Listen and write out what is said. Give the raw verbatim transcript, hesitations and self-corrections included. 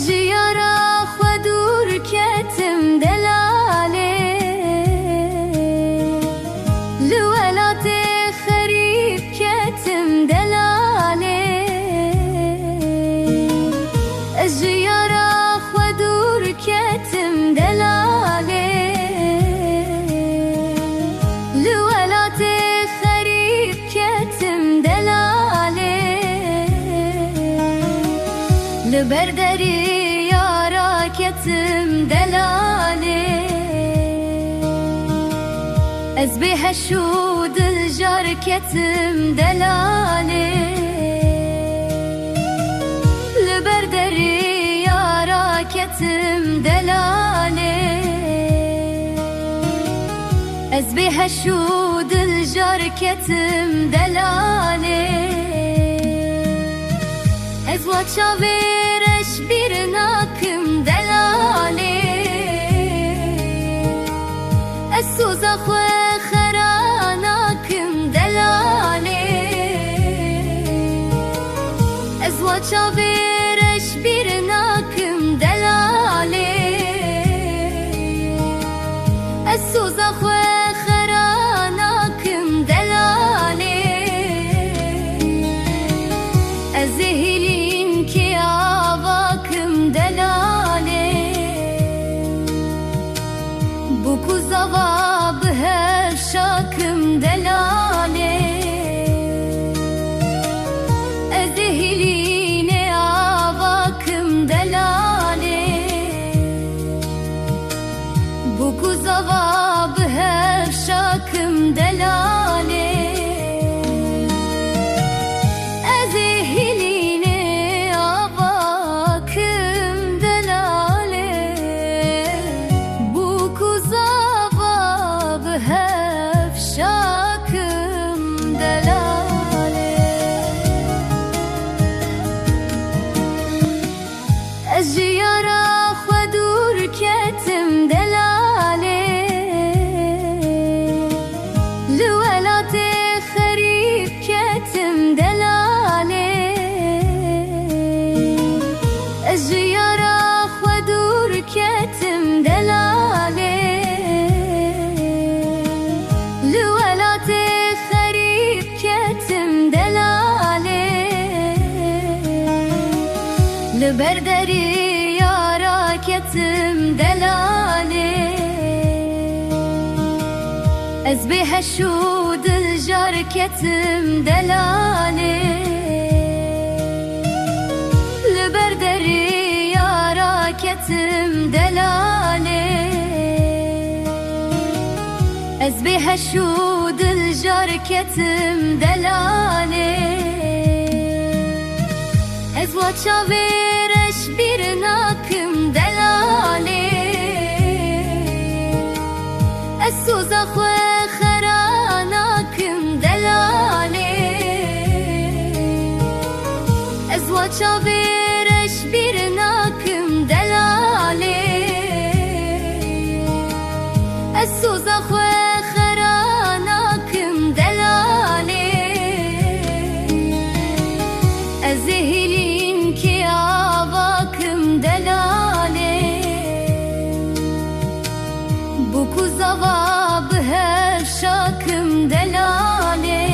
Ji yara xwe dûr ketim delalê, li welatê xerîb ketim delalê. Ez ji yara xwe dûr ketim delalê, li welatê xerîb ketim delalê, li ber derî yara ketim delalê. Ez bê heş û diljar ketim delalê, li ber derî yara ketim delalê. Ez bê heş û diljar ketim delalê. Ez wa çavê reş bîr nakim delalê. Ez soza xwe xera nakim delalê. Ez wa çavê reş bîr nakim delalê. Ez soza xwe xera nakim delalê. Ez ê hîlînkê ava kim delalê. Bûk û zava bi hevşa kim delalê. Ez ê hîlînê ava kim delalê. Bûk û zava bi hevşa kim delalê. Ez ê hîlînê ava kim delalê. Bûk û zava bi hevşa kim delalê. Ez ji yara xwe dûr ketim delalê. Li welatê xerîb ketim delalê. Ez ji yara xwe dûr ketim delalê. Li welatê xerîb ketim delalê. Li ber derî yara ketim delalê. Ez bê heş û diljar ketim delalê. Li ber derî yara ketim delalê. Ez bê heş û diljar ketim delalê. Ez wa çavê reş bîr nakim delalê. Ez soza xwe xera nakim delalê. Ez wa çavê reş bîr nakim delalê. Ez soza xwe xera nakim delalê. Ez ê hîlînkê ava kim delalê. Bûk û zava bi hevşa kim delalê.